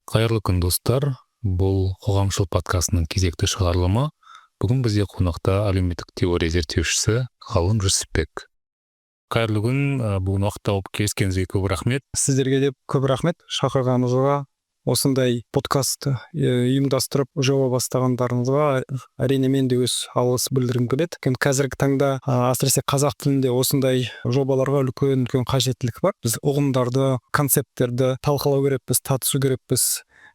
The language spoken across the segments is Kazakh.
Қайырлы күн, достар! Бұл «Қоғамшыл» подкастының кезекті шығарылымы. Бүгін бізде қонақта әлеуметтік теория зерттеушісі Ғалым Жүсіпбек. Қайырлы күн! Бүгін уақыт тауып келіскеніңізге көп рахмет. Сіздерге де көп рахмет шақырғаныңызға, осындай подкаст ұйымдастырып, жоба бастағандарыңызға. Әрине, мен де өз алғыс білдіргім келеді, өйткені қазіргі таңда, әсіресе қазақ тілінде осындай жобаларға үлкен үлкен қажеттілік бар. Біз ұғымдарды, концепттерді талқылау керекпіз, тартысу керекпіз.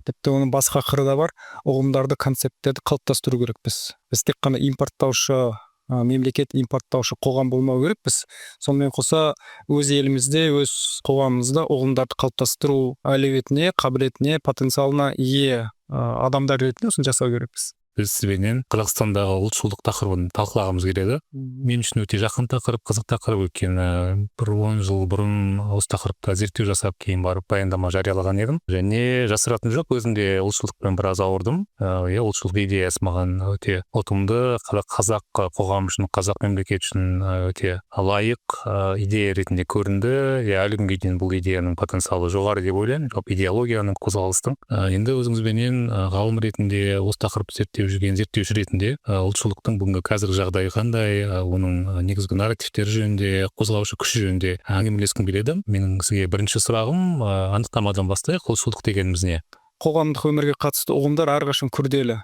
Тіпті оның басқа қыры да бар: ұғымдарды, концепттерді қалыптастыру керекпіз. Біз тек қана импорттаушы мемлекет, импорттаушы қоғам болмау керекпіз, сонымен қоса өз елімізде, өз қоғамымызда ұғымдарды қалыптастыру әлеуетіне, қабілетіне, потенциалына ие адамдар ретінде осыны жасау керекпіз. Біз сізбенен Қазақстандағы ұлтшылдық тақырыбын талқылағымыз келеді. Мен үшін өте жақын тақырып, қызық тақырып, өйткені бір 10 жыл бұрын осы тақырыпта зерттеу жасап, кейін барып баяндама жариялаған едім. Және жасыратын жоқ, өзім де ұлтшылдықпен біраз ауырдым. Иә, ұлтшылдық идеясы маған өте ұтымды, қазақ қоғамы үшін, қазақ мемлекеті үшін өте лайық идея ретінде көрінді. Иә, әлі күнге дейін бұл идеяның потенциалы жоғары деп ойлаймын, жалпы идеологияның, қозғалыстың. Енді өзіңізбенен, ғалым ретінде, осы тақырыпты зерттеп жүрген зерттеуші ретінде, ұлтшылдықтың бүгінгі, қазіргі жағдайы қандай, оның негізгі нарративтері жөнінде, қозғаушы күші жөнінде әңгімелескім келеді. Менің сізге бірінші сұрағым, анықтамадан бастайық: ұлтшылдық дегеніміз не? Қоғамдық өмірге қатысты ұғымдар әрқашан күрделі,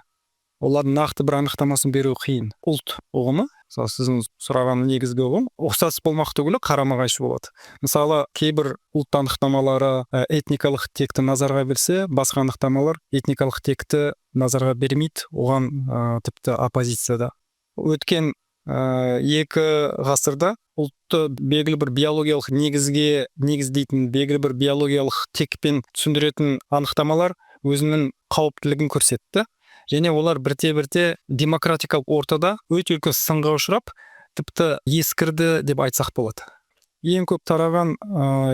олардың нақты бір анықтамасын беру қиын. Ұлт ұғымы, мысалы, сіздің сұраған негізгі ұғым, ұқсас болмақ түгілі, қарама қайшы болады. Мысалы, кейбір ұлт анықтамалары этникалық текті назарға берсе, басқа анықтамалар этникалық текті назарға бермейді, оған тіпті оппозицияда. Өткен 2 ғасырда ұлтты белгілі бір биологиялық негізге негіздейтін, белгілі бір биологиялық текпен түсіндіретін анықтамалар өзінің қауіптілігін көрсетті және олар бірте бірте демократикалық ортада өте үлкен сынға ұшырап, тіпті ескірді деп айтсақ болады. Ең көп тараған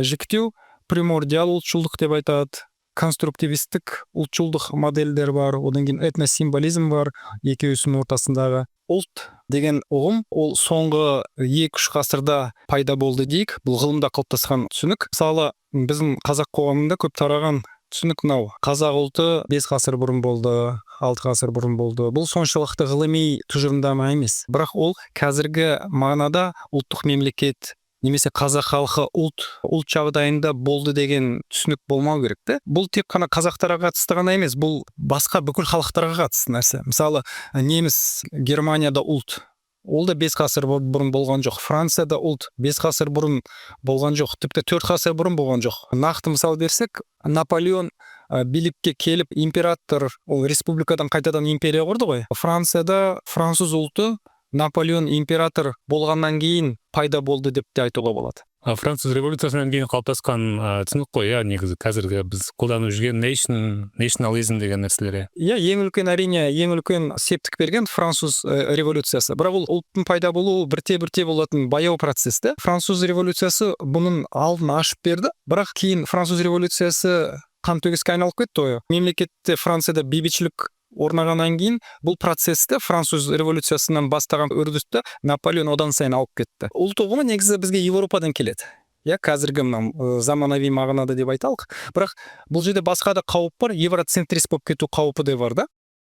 жіктеу примордиал ұлтшылдық деп айтады, конструктивистік ұлтшылдық модельдер бар, одан кейін этносимволизм бар. Екеуісінің ортасындағы ұлт деген ұғым, ол соңғы 2-3 ғасырда пайда болды дейік. Бұл ғылымда қалыптасқан түсінік. Мысалы, біздің қазақ қоғамында көп тараған түсінік мынау: қазақ ұлты 5 ғасыр бұрын болды, 6 ғасыр бұрын болды. Бұл соншалықты ғылыми тұжырымдама емес, бірақ ол қазіргі мағынада ұлттық мемлекет немесе қазақ халқы ұлт жағдайында болды деген түсінік болмау керек те. Бұл тек қана қазақтарға қатысты ғана емес, бұл басқа бүкіл халықтарға қатысты нәрсе. Мысалы, неміс, Германияда ұлт, ол да 5 ғасыр бұрын болған жоқ. Францияда ұлт 5 ғасыр бұрын болған жоқ, тіпті 4 ғасыр бұрын болған жоқ. Нақты мысал берсек, Наполеон билікке келіп, император, ол республикадан қайтадан империя құрды ғой. Францияда француз ұлты Наполеон император болғаннан кейін пайда болды деп те айтуға болады. Француз революциясынан кейін қалыптасқан түсінік қой, иә, негізі қазіргі біз қолданып жүрген nation, nationalism деген нәрселер, иә? Иә, ең үлкен, әрине, ең үлкен септік берген француз революциясы. Бірақ ол ұлттың пайда болуы бірте бірте болатын баяу процесс та. Француз революциясы бұның алдын ашып берді, бірақ кейін француз революциясы қантөгіске айналып кетті ғой. Мемлекетте, Францияда бейбітшілік орнағаннан кейін бұл процессті, француз революциясынан бастаған үрдісті Наполеон одан сайын алып кетті. Ұлт ұғымы негізі бізге Еуропадан келеді, иә, қазіргі мынау заманауи мағынада деп айталық. Бірақ бұл жерде басқа да қауіп бар, евроцентрист болып кету қаупі де бар да.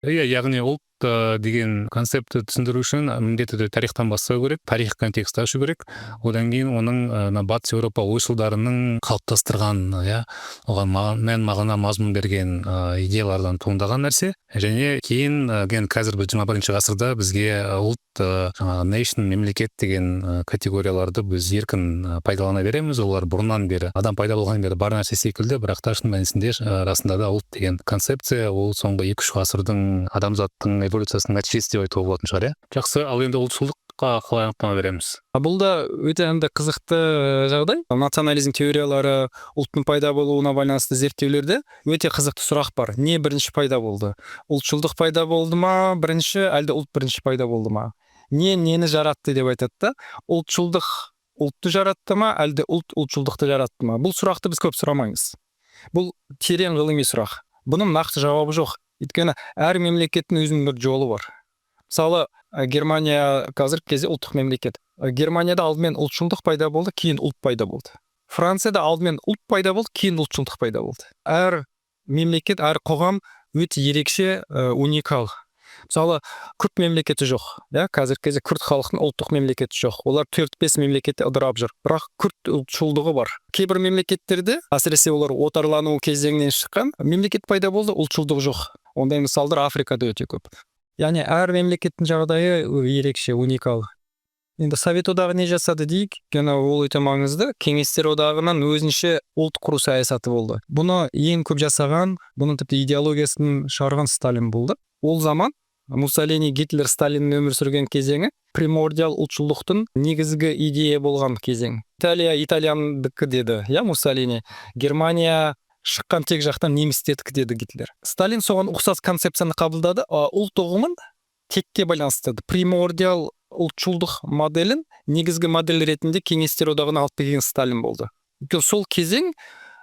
Иә, яғни ұлт деген концептті түсіндіру үшін міндетті түрде тарихтан бастау керек, тарих контексті ашу керек. Одан кейін оның мына Батыс Еуропа ойшылдарының қалыптастырған, иә, оған мән мағына, мазмұн берген идеялардан туындаған нәрсе. Және кейін енді қазір біз 21-ғасырда бізге ұлт, жаңағы nation, мемлекет деген категорияларды біз еркін пайдалана береміз. Олар бұрыннан бері, адам пайда болғаннан бері бар нәрсе секілді. Бірақ та шын мәнісінде, расында да, ұлт деген концепция ол соңғы 2-3 ғасырдың, адамзаттың эволюциясының нәтижесі деп айтуға болатын шығар, иә. Жақсы, ал енді ұлтшылдыққа қалай анықтама береміз? Бұл да өте андай қызықты жағдай. Национализм теориялары, ұлттың пайда болуына байланысты зерттеулерде өте қызықты сұрақ бар: не бірінші пайда болды? Ұлтшылдық пайда болды ма бірінші, әлде ұлт бірінші пайда болды ма? Не нені жаратты деп айтады да. Ұлтшылдық ұлтты жаратты ма, әлде ұлт ұлтшылдықты жаратты ма? Бұл сұрақты біз көп сұрамаймыз. Бұл терең ғылыми сұрақ, бұның нақты жауабы жоқ, өйткені әр мемлекеттің өзінің бір жолы бар. Мысалы, Германия қазіргі кезде ұлттық мемлекет. Германияда алдымен ұлтшылдық пайда болды, кейін ұлт пайда болды. Францияда алдымен ұлт пайда болды, кейін ұлтшылдық пайда болды. Әр мемлекет, әр қоғам өте ерекше, уникал. Мысалы, күрд мемлекеті жоқ, иә. Қазіргі кезде күрд халқының ұлттық мемлекеті жоқ, олар төрт бес мемлекетте ыдырап жүр, бірақ күрд ұлтшылдығы бар. Кейбір мемлекеттерде, әсіресе олар отарлану кезеңінен шыққан мемлекет пайда болды, ұлтшылдық жоқ. Ондай мысалдар Африкада өте көп. Яғни әр мемлекеттің жағдайы ерекше, уникал. Енді Совет Одағы не жасады дейік, өйткені ол өте маңызды. Кеңестер Одағынан өзінше ұлт құру саясаты болды. Бұны ең көп жасаған, бұның тіпті идеологиясын шығарған Сталин болды. Ол заман, Муссолини, Гитлер, Сталиннің өмір сүрген кезеңі, примордиал ұлтшылдықтың негізгі идея болған кезең. Италия итальяндікі деді, иә, Муссолини. Германия шыққан тек жақтан немістердікі деді Гитлер. Сталин соған ұқсас концепцияны қабылдады, ұлт ұғымын текке байланыстырды. Примордиал ұлтшылдық моделін негізгі модель ретінде Кеңестер Одағына алып келген Сталин болды. Өйткені сол кезең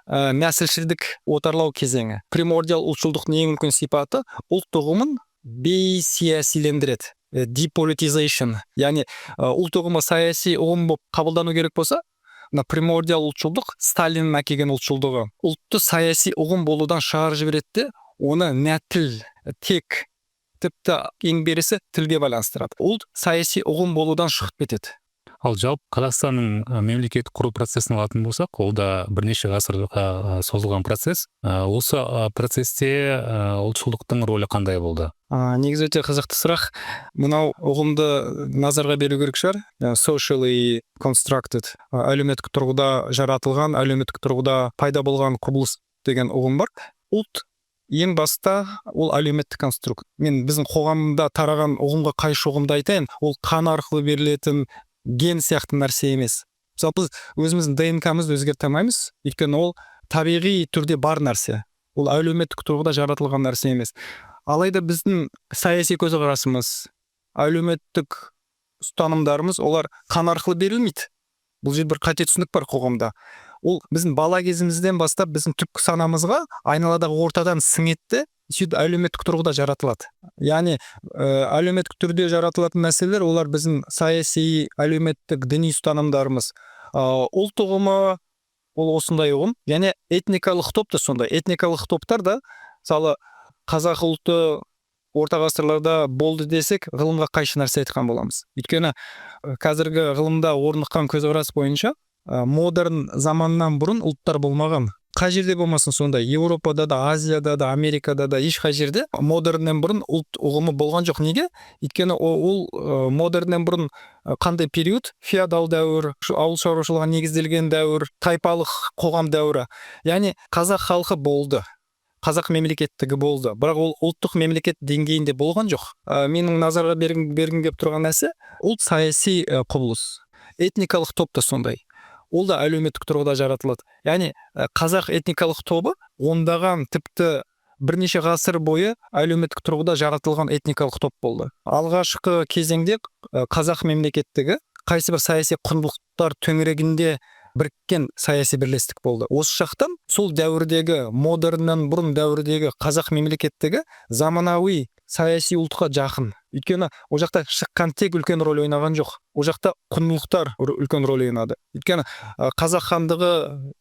нәсілшілдік отарлау кезеңі. Примордиал ұлтшылдықтың ең үлкен сипаты – ұлт ұғымын бейсиясилендіреді, depolitization. Яғни ұлт ұғымы саяси ұғым болып қабылдану керек болса, мына примордиал ұлтшылдық, Сталиннің әкелген ұлтшылдығы, ұлтты саяси ұғым болудан шығарып жібереді де, оны нәтіл, тек, тіпті ең берісі тілге байланыстырады. Ұлт саяси ұғым болудан шығып кетеді. Ал жалпы Қазақстанның мемлекет құру процесін алатын болсақ, ол да бірнеше ғасырға созылған процесс. Осы процесте ұлтшылдықтың рөлі қандай болды? Негізі өте қызықты сұрақ. Мынау ұғымды назарға беру керек шығар. Socially constructed, әлеуметтік тұрғыда жаратылған, әлеуметтік тұрғыда пайда болған құбылыс деген ұғым бар. Ұлт ең баста ол әлеуметтік конструкт. Мен біздің қоғамда тараған ұғымға қайшы ұғымды айтайын: ол қан арқылы берілетін ген сияқты нәрсе емес. Мысалы, біз өзіміздің ДНК-мызды өзгерте алмаймыз, өйткені ол табиғи түрде бар нәрсе, ол әлеуметтік тұрғыда жаратылған нәрсе емес. Алайда біздің саяси көзқарасымыз, әлеуметтік ұстанымдарымыз, олар қан арқылы берілмейді. Бұл жерде бір қате түсінік бар қоғамда. Ол біздің бала кезімізден бастап біздің түпкі санамызға айналадағы ортадан сіңеді де, сөйтіп әлеуметтік тұрғыда жаратылады. Яғни әлеуметтік түрде жаратылатын мәселелер, олар біздің саяси, әлеуметтік, діни ұстанымдарымыз. Ұлт ұғымы ол осындай ұғым. Және этникалық топ та сондай. Этникалық топтар да, мысалы, қазақ ұлты орта ғасырларда болды десек, ғылымға қайшы нәрсе айтқан боламыз. Өйткені қазіргі ғылымда орныққан көзқарас бойынша модерн заманнан бұрын ұлттар болмаған. Қай жерде болмасын сондай: Еуропада да, Азияда да, Америкада да, ешқай жерде модерннен бұрын ұлт ұғымы болған жоқ. Неге? Өйткені ол модерннен бұрын қандай период? Феодал дәуір, ауыл шаруашылығына негізделген дәуір, тайпалық қоғам дәуірі. Яғни қазақ халқы болды, қазақ мемлекеттігі болды, бірақ ол ұлттық мемлекет деңгейінде болған жоқ. Менің назарға бергім келіп тұрған нәрсе: ұлт саяси құбылыс. Этникалық топ та сондай, ол да әлеуметтік тұрғыда жаратылады. Яғни қазақ этникалық тобы ондаған, тіпті бірнеше ғасыр бойы әлеуметтік тұрғыда жаратылған этникалық топ болды. Алғашқы кезеңде қазақ мемлекеттігі қайсы бір саяси құндылықтар төңірегінде біріккен саяси бірлестік болды. Осы жақтан сол дәуірдегі, модерннен бұрын дәуірдегі қазақ мемлекеттігі заманауи саяси ұлтқа жақын, өйткені ол жақта шыққан тек үлкен рөл ойнаған жоқ, ол жақта құндылықтар үлкен рөл ойнады. Өйткені қазақ хандығы,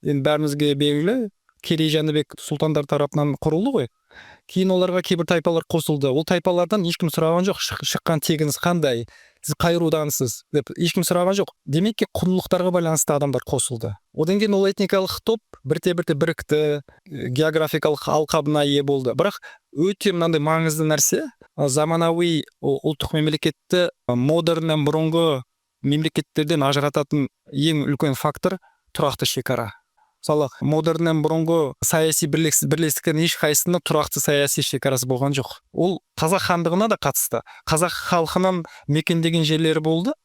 енді бәрімізге белгілі, Керей, Жәнібек сұлтандар тарапынан құрылды ғой. Кейін оларға кейбір тайпалар қосылды. Ол тайпалардан ешкім сұраған жоқ: «Шыққан тегіңіз қандай, сіз қай рудансыз?» – деп ешкім сұраған жоқ. Демек ки, құндылықтарға байланысты адамдар қосылды. Одан кейін ол этникалық топ бірте бірте бірікті, географикалық алқабына ие болды. Бірақ өте мынандай маңызды нәрсе: заманауи ұлттық мемлекетті модерннен бұрынғы мемлекеттерден ажырататын ең үлкен фактор – тұрақты шекара. Мысалы, модерннен бұрынғы саяси бірлестіктердің ешқайсысында тұрақты саяси шекарасы болған жоқ. Ол қазақ хандығына да қатысты. Қазақ халқының мекендеген жерлері болды,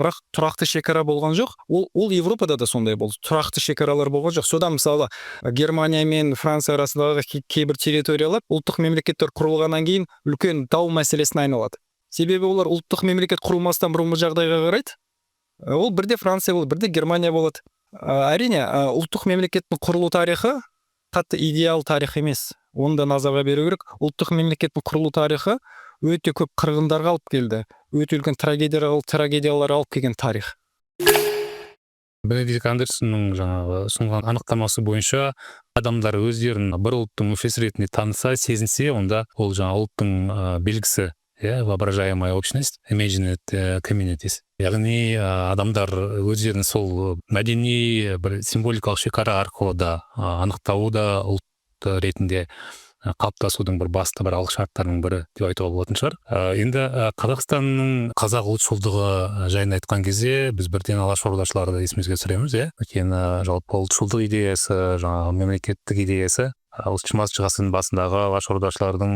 бірақ тұрақты шекара болған жоқ. Ол Европада да сондай болды, тұрақты шекаралар болған жоқ. Содан, мысалы, Германия мен Франция арасындағы кейбір территориялар ұлттық мемлекеттер құрылғаннан кейін үлкен дау мәселесіне айналады. Себебі олар ұлттық мемлекет құрылмастан бұрынғы жағдайға қарайды. Ол бірде Франция болады, бірде Германия болады. Әрине, ұлттық мемлекеттің құрылу тарихы қатты идеал тарих емес, оны да назарға беру керек. Ұлттық мемлекеттің құрылу тарихы өте көп қырғындарға алып келді, өте үлкен трагедиялар алып келген тарих. Бенедикт Андерсонның жаңағы ұсынған анықтамасы бойынша Адамдар өздерін бір ұлттың мүшесі ретінде таныса, сезінсе, онда ол жаңа ұлттың белгісі, иә, воображаемая общность, imagined communities. Яғни адамдар өздерін сол мәдени бір символикалық шекара арқылы да анықтауы да ұлт ретінде қалыптасудың бір басты бір алғышарттарының бірі деп айтуға болатын шығар. Енді Қазақстанның қазақ ұлтшылдығы жайында айтқан кезде біз бірден алашордашыларды есімізге түсіреміз, иә. Өйткені жалпы ұлтшылдық идеясы, жаңағы мемлекеттік идеясы осы 20-ғасырдың басындағы алашордашылардың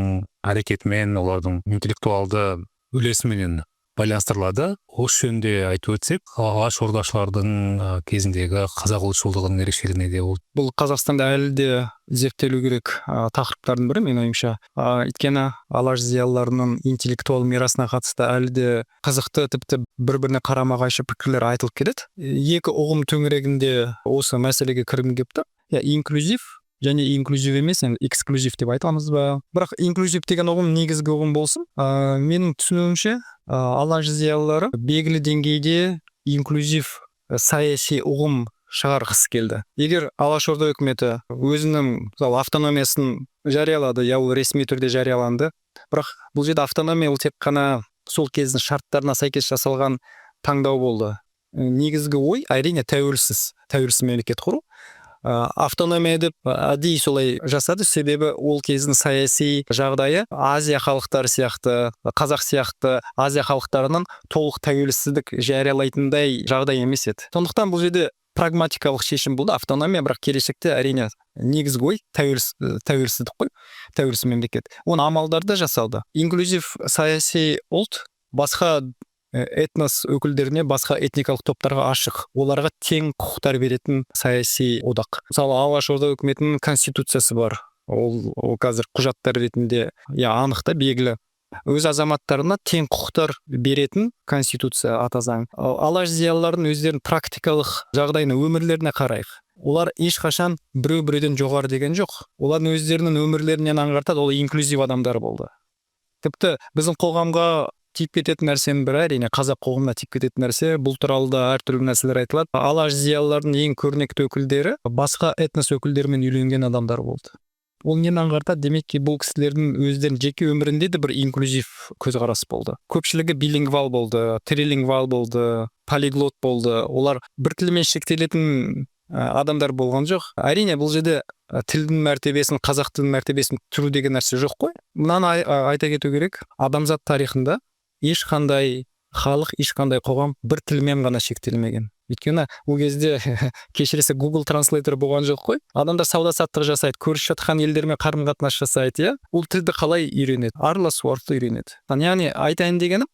әрекетімен, олардың интеллектуалды үлесіменен байланыстырылады. Осы жөнінде айтып өтсек, алашордашылардың кезіндегі қазақ ұлтшылдығының ерекшелігі неде ол? Бұл Қазақстанда әлі де зерттелу керек тақырыптардың бірі, менің ойымша. Өйткені Алаш зиялыларының интеллектуал мирасына қатысты әлі де қызықты, тіпті бір біріне қарама қайшы пікірлер айтылып келеді. Екі ұғым төңірегінде осы мәселеге кіргім келіп тұр, иә: инклюзив және инклюзив емес, енді эксклюзив деп айтамыз ба? Бірақ инклюзив деген ұғым негізгі ұғым болсын. Менің түсінуімше, Алаш зиялылары белгілі деңгейде инклюзив саяси ұғым шығарғысы келді. Егер Алашорда үкіметі өзінің, мысалы, автономиясын жариялады, иә, ол ресми түрде жарияланды, бірақ бұл жерде автономия ол тек қана сол кездің шарттарына сәйкес жасалған таңдау болды. Негізгі ой, әрине, тәуелсіз мемлекет құру. Автономия деп әдейі солай жасады, себебі ол кездің саяси жағдайы Азия халықтары сияқты, қазақ сияқты Азия халықтарының толық тәуелсіздік жариялайтындай жағдай емес еді. Сондықтан бұл жерде прагматикалық шешім болды автономия. Бірақ келешекте, әрине, негізгі ой тәуелсіздік қой, тәуелсіз мемлекет. Оның амалдары да жасалды. Инклюзив саяси ұлт басқа этнос өкілдеріне, басқа этникалық топтарға ашық, оларға тең құқықтар беретін саяси одақ. Мысалы, Алашорда үкіметінің конституциясы бар, ол қазір құжаттар ретінде, иә, анық та белгілі, өз азаматтарына тең құқықтар беретін конституция, ата заң. Ал Алаш зиялыларының өздерінің практикалық жағдайына, өмірлеріне қарайық. Олар ешқашан біреу біреуден жоғары деген жоқ. Олардың өздерінің өмірлерінен аңғартады, ол инклюзив адамдар болды. Тіпті біздің қоғамға тиіп кететін нәрсенің бірі, әрине, қазақ қоғамына тиіп кететін нәрсе, бұл туралы да әртүрлі нәрселер айтылады: Алаш зиялыларының ең көрнекті өкілдері басқа этнос өкілдерімен үйленген адамдар болды. Ол нені аңғартады? Демек ки, бұл кісілердің өздерінің жеке өмірінде де бір инклюзив көзқарас болды. Көпшілігі билингвал болды, трилингвал болды, полиглот болды. Олар бір тілмен шектелетін адамдар болған жоқ. Әрине, бұл жерде тілдің мәртебесін, қазақ тілінің мәртебесін түсіру деген нәрсе жоқ қой. Мынаны айта кету керек: адамзат тарихында ешқандай халық, ешқандай қоғам бір тілмен ғана шектелмеген. Өйткені ол кезде, кешіресіз, Google Translator болған жоқ қой. Адамдар сауда саттық жасайды, көрші жатқан елдермен қарым қатынас жасайды, иә. Ол тілді қалай үйренеді? Араласу арқылы үйренеді. Яғни айтайын дегенім,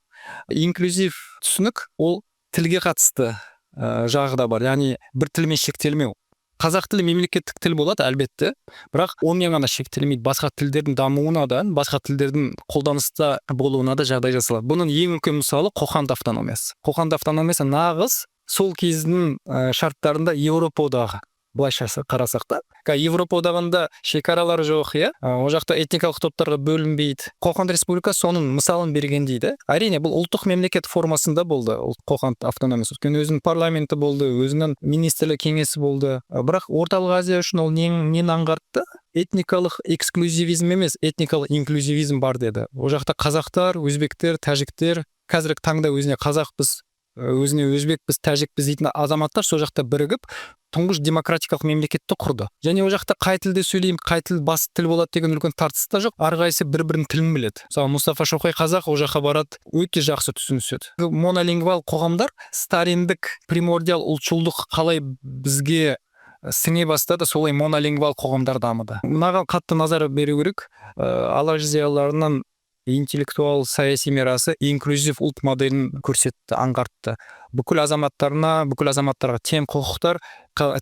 инклюзив түсінік ол тілге қатысты жағы да бар, яғни бір тілмен шектелмеу. Қазақ тілі мемлекеттік тіл болады, әлбетте, бірақ онымен ғана шектелмейді, басқа тілдердің дамуына да, басқа тілдердің қолданыста болуына да жағдай жасалады. Бұның ең үлкен мысалы — Қоқанд автономиясы. Қоқанд автономиясы нағыз сол кездің шарттарында Еуропа одағы, былайша қарасақ та. Еуропа одағында шекаралар жоқ, иә, ол жақта этникалық топтарға бөлінбейді. Қоқанд республикасы соның мысалын берген дейді. Әрине, бұл ұлттық мемлекет формасында болды ол Қоқанд автономиясы, өйткені өзінің парламенті болды, өзінің министрлер кеңесі болды. Бірақ Орталық Азия үшін ол нені аңғартты? Этникалық эксклюзивизм емес, этникалық инклюзивизм бар деді. Ол жақта қазақтар, өзбектер, тәжіктер, қазіргі таңда өзіне қазақпыз, өзіне өзбекпіз, тәжікпіз дейтін азаматтар сол жақта бірігіп, тұңғыш демократикалық мемлекетті құрды. Және ол жақта қай тілде сөйлеймін, қай тіл басты тіл болады деген үлкен тартыс та жоқ, әрқайсысы бір бірінің тілін біледі. Мысалы, Мұстафа Шоқай қазақ, ол жаққа барады, өте жақсы түсініседі. Монолингвал қоғамдар, сталиндік примордиал ұлтшылдық қалай бізге сіңе бастады, солай монолингвал қоғамдар дамыды. Мынаған қатты назар беру керек. Алаш зиялыларының интеллектуал саяси мирасы инклюзив ұлт моделін көрсетті, аңғартты. Бүкіл азаматтарына, бүкіл азаматтарға тең құқықтар,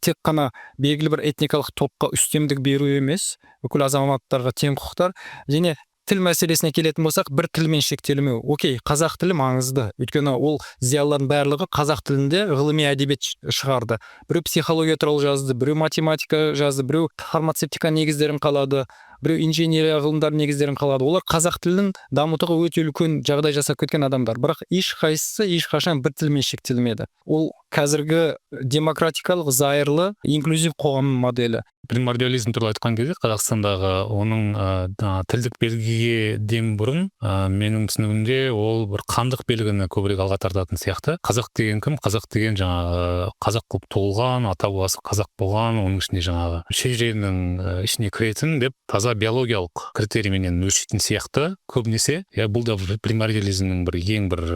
тек қана белгілі бір этникалық топқа үстемдік беру емес, бүкіл азаматтарға тең құқықтар. Және тіл мәселесіне келетін болсақ, бір тілмен шектелмеу. Окей, қазақ тілі маңызды, өйткені ол зиялылардың барлығы қазақ тілінде ғылыми әдебиет шығарды. Біреу психология туралы жазды, біреу математика жазды, біреу фармацевтика негіздерін қалады, біреу инженерия ғылымдарының негіздерін қалады. Олар қазақ тілін дамытуға өте үлкен жағдай жасап кеткен адамдар, бірақ ешқайсысы ешқашан бір тілмен шектелмеді. Ол қазіргі демократикалық, зайырлы, инклюзив қоғам моделі. Примордиализм туралы айтқан кезде, Қазақстандағы оның тілдік белгіге дем бұрын, менің түсінігімде, ол бір қандық белгіні көбірек алға тартатын сияқты. Қазақ деген кім? Қазақ деген жаңағы қазақ болып туылған, ата бабасы қазақ болған, оның ішінде жаңағы шежіренің ішіне кіретін деп, таза биологиялық критерийменен өлшейтін сияқты көбінесе, иә. Бұл да примордиализмнің бір ең бір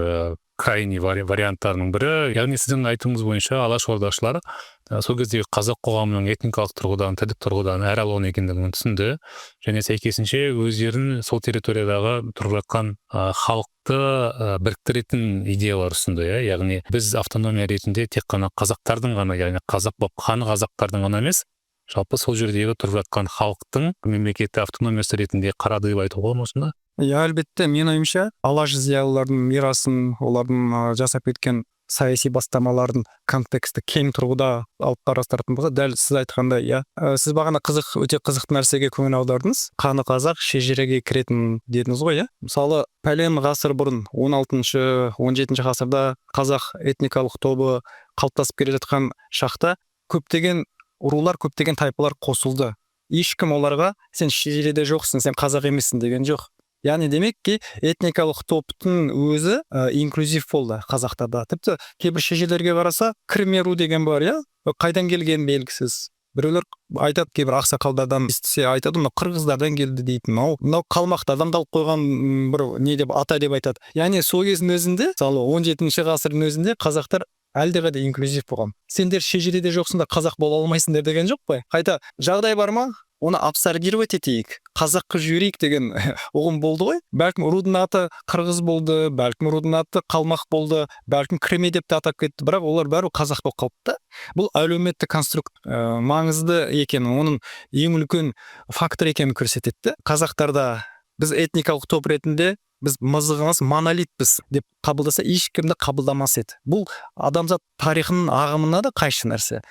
крайний варианттарының бірі. Яғни сіздің айтуыңыз бойынша, Алаш ордашылар сол кездегі қазақ қоғамының этникалық тұрғыдан, тілдік тұрғыдан әр алуан екендігін түсінді және сәйкесінше өздерін сол территориядағы тұрып жатқан халықты біріктіретін идеялар ұсынды, иә. Яғни біз автономия ретінде тек қана қазақтардың ғана, яғни қазақ болып, қаны қазақтардың ғана емес, жалпы сол жердегі тұрып жатқан халықтың мемлекетті автономиясы ретінде қарады деп айтуға болады ма осында? Иә, әлбетте. Менің ойымша, Алаш зиялыларының мирасын, олардың жасап кеткен саяси бастамаларын контексті кең тұрғыда алып қарастыратын болса, дәл сіз айтқандай, иә. Сіз бағана қызық, өте қызықты нәрсеге көңіл аудардыңыз. Қаны қазақ шежіреге кіретін дедіңіз ғой, иә. Мысалы, пәлен ғасыр бұрын, 16-, 17 ғасырда қазақ этникалық тобы қалыптасып келе жатқан шақта көптеген рулар, көптеген тайпалар қосылды. Ешкім оларға «Сен шежіреде жоқсың, сен қазақ емессің» деген жоқ. Яғни демек ки, этникалық топтың өзі инклюзив болды қазақтарда. Тіпті кейбір шежірелерге қараса, кірме ру деген бар, иә, қайдан келгені белгісіз. Біреулер айтады, кейбір ақсақалдардан естісе, айтады: «Мынау қырғыздардан келді», – дейді, мынау қалмақтардан қалып қойған бір не деп, ата деп айтады. Яғни сол кездің өзінде, мысалы, 17 ғасырдың өзінде қазақтар әлдеқайда инклюзив болған. «Сендер шежіреде жоқсыңдар, қазақ бола алмайсыңдар» деген жоқ қой. Қайта жағдай бар ма, оны абсорбировать етейік, қазақ қылып жіберейік деген ұғым болды ғой. Бәлкім, рудың аты қырғыз болды, бәлкім, рудың аты қалмақ болды, бәлкім, кірме деп те атап кетті, бірақ олар бәрібір қазақ болып қалыпты да. Бұл әлеуметтік конструкт маңызды екенін, оның ең үлкен фактор екенін көрсетеді да. Қазақтарда біз этникалық топ ретінде, біз мызғымас монолитпіз деп қабылдаса, ешкімді қабылдамас еді. Бұл адамзат тарихының ағымына да қайшы нәрсе.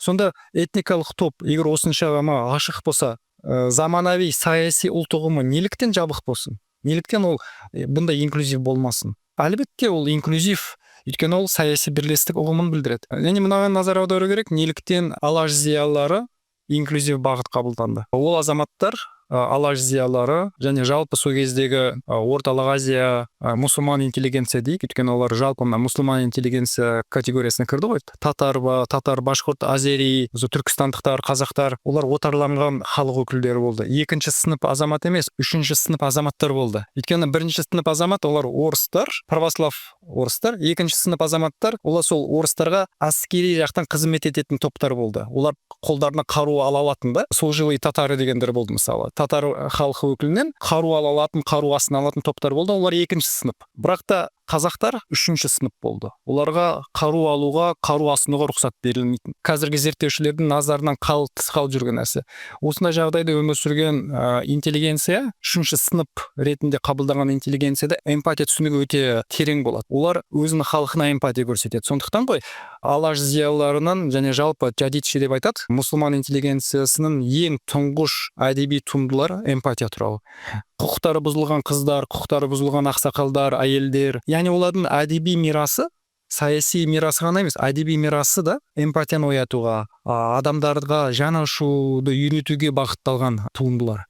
Сонда этникалық топ егер осыншама ашық болса, заманауи саяси ұлт ұғымы неліктен жабық болсын, неліктен ол бұндай инклюзив болмасын? Әлбетте, ол инклюзив, өйткені ол саяси бірлестік ұғымын білдіреді. Және мынаған назар аудару керек: неліктен Алаш зиялылары инклюзив бағыт қабылданды? Ол азаматтар, Алаш зиялылары және жалпы сол кездегі Орталық Азия мұсылман интеллигенция дейік, өйткені олар жалпы мына мұсылман интеллигенция категориясына кірді ғой: татар ба, татар, башқұрт, азери, түркістандықтар, қазақтар. Олар отарланған халық өкілдері болды. Екінші сынып азамат емес, үшінші сынып азаматтар болды. Өйткені бірінші сынып азамат олар орыстар, православ орыстар. Екінші сынып азаматтар олар сол орыстарға әскери жақтан қызмет ететін топтар болды. Олар қолдарына қару ала алатын да. Служилые татары дегендер болды. Мысалы, татар халқы өкілінен қару ала алатын, қару астына алатын топтар болды. Олар екінші сынып. Бірақ та қазақтар үшінші сынып болды. Оларға қару алуға, қару асынуға рұқсат берілмейтін. Қазіргі зерттеушілердің назарынан тыс қалып жүрген нәрсе. Осындай жағдайда өмір сүрген интеллигенция, үшінші сынып ретінде қабылданған интеллигенцияда эмпатия түсінігі өте терең болады. Олар өзінің халқына эмпатия көрсетеді. Сондықтан ғой Алаш зиялыларының және жалпы жадидші деп айтады, мұсылман интеллигенциясының ең тұңғыш әдеби туындылары эмпатия туралы: құқықтары бұзылған қыздар, құқықтары бұзылған ақсақалдар, әйелдер. Яғни олардың әдеби мирасы саяси мирасы ғана емес, әдеби мирасы да эмпатияны оятуға, адамдарға жан ашуды үйретуге бағытталған туындылар.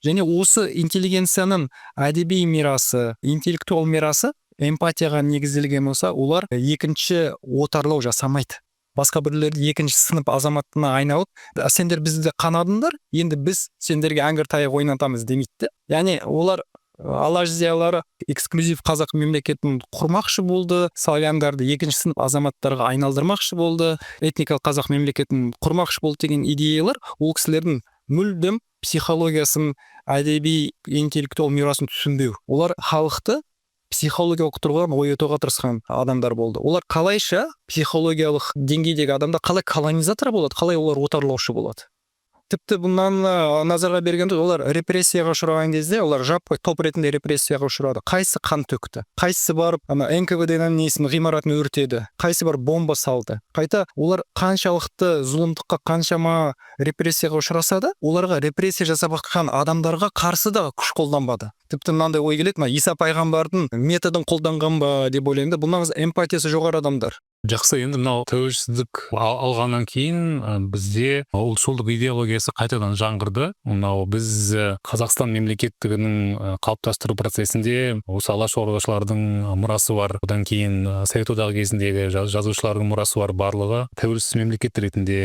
Және осы интеллигенцияның әдеби мирасы, интеллектуал мирасы эмпатияға негізделген болса, олар екінші отарлау жасамайды. Басқа біреулерді екінші сынып азаматына айналып, «Сендер бізді қанадыңдар, енді біз сендерге әңгір таяқ ойнатамыз» демейді де. Яғни олар, Алаш зиялылары эксклюзив қазақ мемлекетін құрмақшы болды, славяндарды екінші сынып азаматтарға айналдырмақшы болды, этникалық қазақ мемлекетін құрмақшы болды деген идеялар ол кісілердің мүлдем психологиясын, әдеби интеллектуал мұрасын түсінбеу. Олар халықты психологиялық тұрғыдан оятуға тырысқан адамдар болды. Олар қалайша, психологиялық деңгейдегі адамдар қалай колонизатор болады, қалай олар отарлаушы болады? Тіпті бұнан назарға бергенде, олар репрессияға ұшыраған кезде, олар жаппай топ ретінде репрессияға ұшырады. Қайсы қан төкті, қайсысы барып ана НКВД ның несін, ғимаратын өртеді, қайсы барып бомба салды? Қайта олар қаншалықты зұлымдыққа, қаншама репрессияға ұшыраса да, оларға репрессия жасап жатқан адамдарға қарсы да күш қолданбады. Тіпті мынандай ой келеді: мына Иса пайғамбардың методын қолданған ба деп ойлаймын да. Бұл нағыз эмпатиясы жоғары адамдар. Жақсы, енді мынау тәуелсіздік алғаннан кейін бізде ұлтшылдық идеологиясы қайтадан жаңғырды. Мынау біз Қазақстан мемлекеттігінің қалыптастыру процесінде осы Алаш ордашылардың мұрасы бар, одан кейін Совет Одағы кезіндегі жазушылардың мұрасы бар. Барлығы тәуелсіз мемлекет ретінде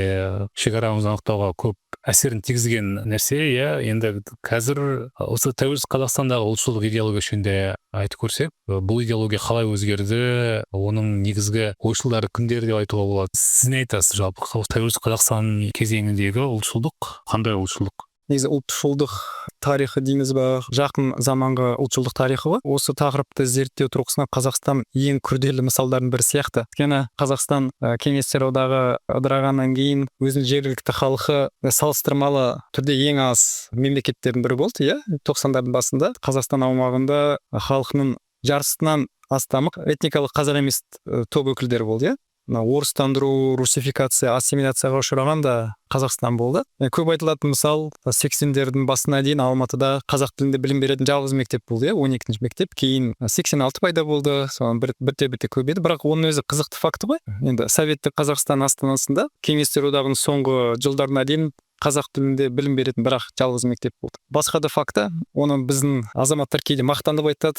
шекарамызды анықтауға көп әсерін тигізген нәрсе, иә. Енді қазір осы тәуелсіз Қазақстандағы ұлтшылдық идеология жөнінде айтып көрсек, бұл идеология қалай өзгерді, оның негізгі ойшылдары кімдер деп айтуға болады? Сіз не айтасыз, жалпы тәуелсіз Қазақстан кезеңіндегі ұлтшылдық қандай ұлтшылдық? Негізі ұлтшылдық тарихы дейміз ба, жақын заманғы ұлтшылдық тарихы ғой. Осы тақырыпты зерттеу тұрғысынан Қазақстан ең күрделі мысалдардың бірі сияқты. Өйткені Қазақстан Кеңестер Одағы ыдырағаннан кейін өзінің жергілікті халқы салыстырмалы түрде ең аз мемлекеттердің бірі болды, иә. 90-дардың басында Қазақстан аумағында халқының жартысынан астамы этникалық қазақ емес топ өкілдері болды, иә. Мына орыстандыру, русификация, ассимиляцияға ұшыраған да Қазақстан болды. Көп айтылатын мысал: 80-дердің басына дейін Алматыда қазақ тілінде білім беретін жалғыз мектеп болды, иә, 12-мектеп. Кейін 86 пайда болды, соған бірте бірте көбейді. Бірақ оның өзі қызықты факті ғой. Енді советтік Қазақстан астанасында Кеңестер Одағының соңғы жылдарына дейін қазақ тілінде білім беретін бірақ жалғыз мектеп болды. Басқа да факті, оны біздің азаматтар кейде мақтанып айтады: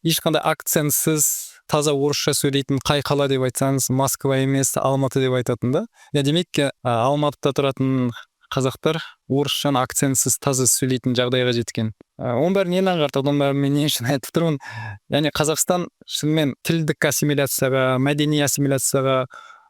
ешқандай акцентсіз таза орысша сөйлейтін қай қала деп айтсаңыз, Москва емес, Алматы деп айтатын да. Я, демек, Алматыда тұратын қазақтар орысшаны акцентсіз таза сөйлейтін жағдайға жеткен. Оның бәрі нені аңғартады? Оның бәрін мен не үшін айтып тұрмын? Яғни Қазақстан шынымен тілдік ассимиляцияға, мәдени ассимиляцияға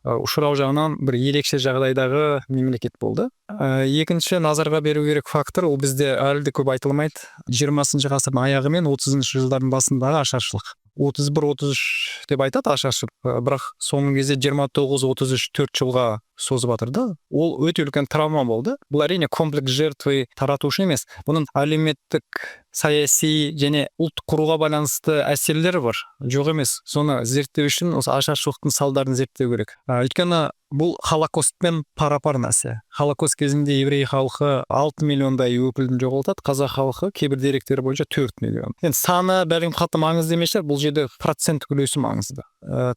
ұшырау жағынан бір ерекше жағдайдағы мемлекет болды. Екінші назарға беру керек фактор, ол бізде әлі де көп айтылмайды: 20-ғасырдың аяғы мен 30-жылдардың басындағы ашаршылық. 31-33 деп айтады ашаршылық, бірақ соңғы кезде 29-33, 4 жылға созып жатыр да. Ол өте үлкен травма болды. Бұл, әрине, комплекс жертвы тарату үшін емес, бұның әлеуметтік, саяси және ұлт құруға байланысты әсерлері бар, жоқ емес. Соны зерттеу үшін осы ашаршылықтың салдарын зерттеу керек. Өйткені бұл Холокостпен пара пар нәрсе. Холокост кезінде еврей халқы 6 миллиондай өкілін жоғалтады, қазақ халқы кейбір деректер бойынша 4 миллион. Енді саны бәлкім қатты маңызды емес шығар, бұл жерде проценттік үлесі маңызды.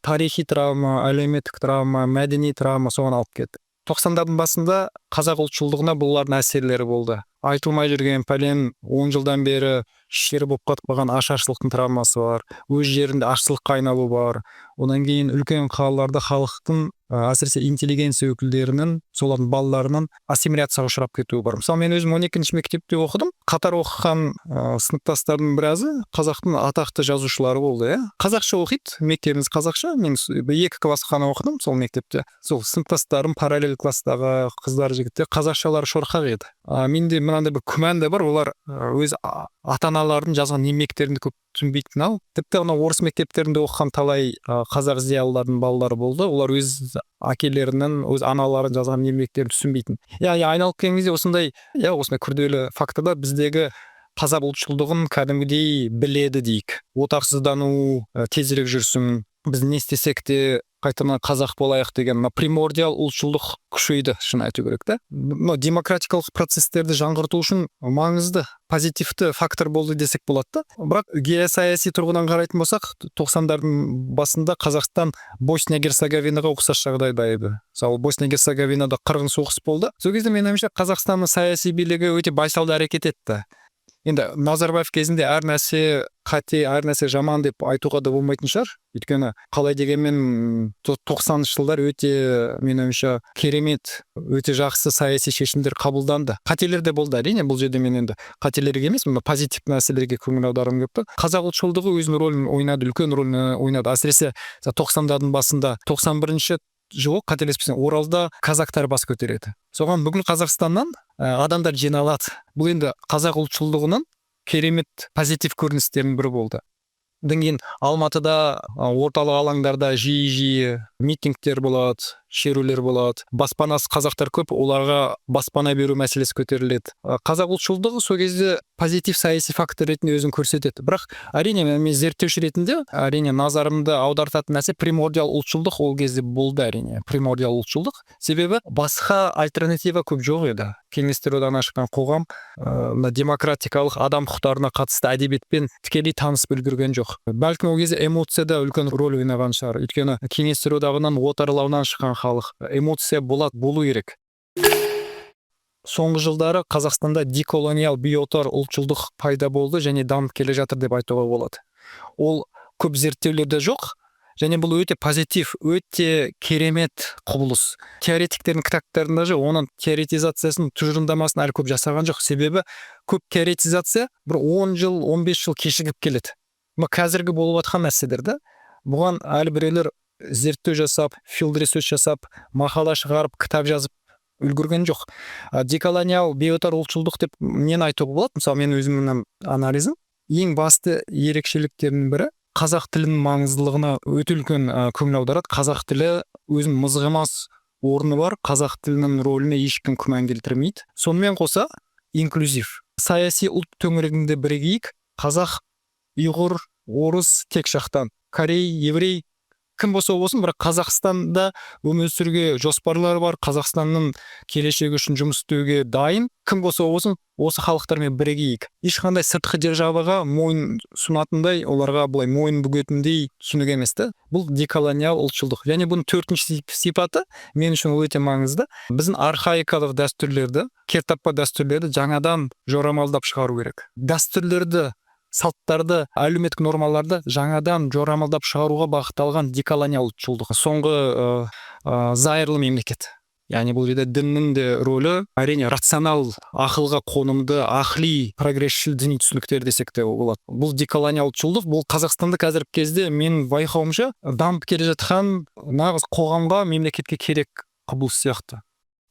Тарихи травма, әлеуметтік травма, мәдени травма соған алып кетті. 90-дардың басында қазақ ұлтшылдығына бұлардың әсерлері болды. Айтылмай жүрген, пәлен 10 жылдан бері шер болып қатып қалған ашаршылықтың травмасы бар, өз жерінде ашшылыққа айналу бар. Одан кейін үлкен қалаларда халықтың, әсіресе интеллигенция өкілдерінің, солардың балаларының ассимиляцияға ұшырап кетуі бар. Мысалы, мен өзім 12-мектепте оқыдым. Қатар оқыған сыныптастарымның біразы қазақтың атақты жазушылары болды, иә. Қазақша оқиды, мектебіміз қазақша. Мен екі класс қана оқыдым сол мектепте. Сол сыныптастарым, параллель класстағы қыздар, жігіттер қазақшалары шорқақ еді. Менде мынандай бір күмән де бар: олар өз ата аналарының жазған еңбектерін де көп түсінбейтін ау. Тіпті анау орыс мектептерінде оқыған талай қазақ зиялыларының балалары болды, олар өз әкелерінің, өз аналарының жазған еңбектерін түсінбейтін. Иә, айналып келген кезде осындай, иә, осындай күрделі факторлар біздегі қазақ ұлтшылдығын кәдімгідей біледі дейік. Отарсыздану тезірек жүрсін, біз не істесек те, қайтадан қазақ болайық деген мына примордиал ұлтшылдық күшейді, шын айту керек та. Мына демократикалық процесстерді жаңғырту үшін маңызды, позитивті фактор болды десек болады да. Бірақ геосаяси тұрғыдан қарайтын болсақ, 90-дардың басында Қазақстан Босния Герцеговинаға ұқсас жағдайда еді. Мысалы, Босния Герцеговинада қырғын соғыс болды. Сол кезде, менің ойымша, Қазақстанның саяси билігі өте байсалды әрекет етті. Енді Назарбаев кезінде әр нәрсе қате, әр нәрсе жаман деп айтуға да болмайтын шығар. Өйткені қалай дегенмен 90-жылдар өте, менің ойымша, керемет, өте жақсы саяси шешімдер қабылданды. Қателер де болды, әрине. Бұл жерде мен енді қателерге емес, мына позитивті нәрселерге көңіл аударғым келіп тұр. Қазақ ұлтшылдығы өзінің рөлін ойнады, үлкен рөлін ойнады. Әсіресе 90-дардың басында, 91-жылы, қателеспесем, Оралда казактар бас көтереді. Соған бүкіл Қазақстаннан адамдар жиналады. Бұл енді қазақ ұлтшылдығының керемет позитив көріністерінің бірі болды. Одан кейін Алматыда орталық алаңдарда жиі жиі митингтер болады. Шерулер болады, баспанасыз қазақтар көп, оларға баспана беру мәселесі көтеріледі. Қазақ ұлтшылдығы сол кезде позитив саяси фактор ретінде өзін көрсетеді. Бірақ, әрине, мен зерттеуші ретінде, әрине, назарымды аудартатын нәрсе примордиал ұлтшылдық ол кезде болды. Әрине, примордиал ұлтшылдық, себебі басқа альтернатива көп жоқ еді. Кеңестер Одағынан шыққан қоғам мына демократикалық, адам құқықтарына қатысты әдебиетпен тікелей танысып үлгерген жоқ. Бәлкім, ол кезде эмоция да үлкен рөл ойнаған шығар, өйткені Кеңестер Одағынан, отарлауынан шыққан халық, эмоция болады, болу керек. Соңғы жылдары Қазақстанда деколониал бейотар ұлтшылдық пайда болды және дамып келе жатыр деп айтуға болады. Ол көп зерттеулерде жоқ және бұл өте позитив, өте керемет құбылыс. Теоретиктердің кітаптарында же оның теоретизациясын, тұжырымдамасын әлі көп жасаған жоқ, себебі көп теоретизация бір 10 жыл, 15 жыл кешігіп келеді. Мына қазіргі болып жатқан нәрселер да, бұған әлі біреулер зерттеу жасап, field research жасап, мақала шығарып, кітап жазып үлгерген жоқ. Деколониал бейотар ұлтшылдық деп нені айтуға болады? Мысалы, мен өзімнің анализім: ең басты ерекшеліктерінің бірі қазақ тілінің маңыздылығына өте үлкен көңіл аударады. Қазақ тілі өзінің мызғымас орны бар, қазақ тілінің рөліне ешкім күмән келтірмейді. Сонымен қоса, инклюзив саяси ұлт төңірегінде бірігейік: қазақ, ұйғыр, орыс, тек жақтан корей, еврей, кім болса болсын, бірақ Қазақстанда өмір сүруге жоспарлары бар, Қазақстанның келешегі үшін жұмыс істеуге дайын кім болса болсын, осы халықтармен бірігейік. Ешқандай сыртқы державаға мойын ұсынатындай, оларға былай мойын бүгетіндей түсінік емес та. Бұл деколониал ұлтшылдық. Және бұның төртінші сипаты, мен үшін ол өте маңызды: біздің архаикалық дәстүрлерді, кертартпа дәстүрлерді жаңадан жорамалдап шығару керек. Дәстүрлерді, салттарды, әлеуметтік нормаларды жаңадан жорамалдап шығаруға бағытталған деколониал ұлтшылдық. Соңғы зайырлы мемлекет, яғни бұл жерде діннің де рөлі, әрине, рационал, ақылға қонымды, ақли, прогрессшіл діни түсініктер десек те болады. Бұл деколониал ұлтшылдық. Бұл Қазақстанда қазіргі кезде, менің байқауымша, дамып келе жатқан, нағыз қоғамға, мемлекетке керек құбылыс сияқты.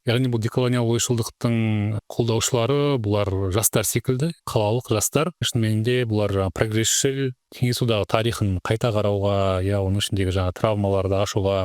Яғни бұл деколониал ойшылдықтың қолдаушылары бұлар жастар секілді, қалалық жастар. Шынымен де, бұлар жаңағы прогрессшіл, Кеңес Одағы тарихын қайта қарауға, иә, оның ішіндегі жаңағы травмаларды ашуға,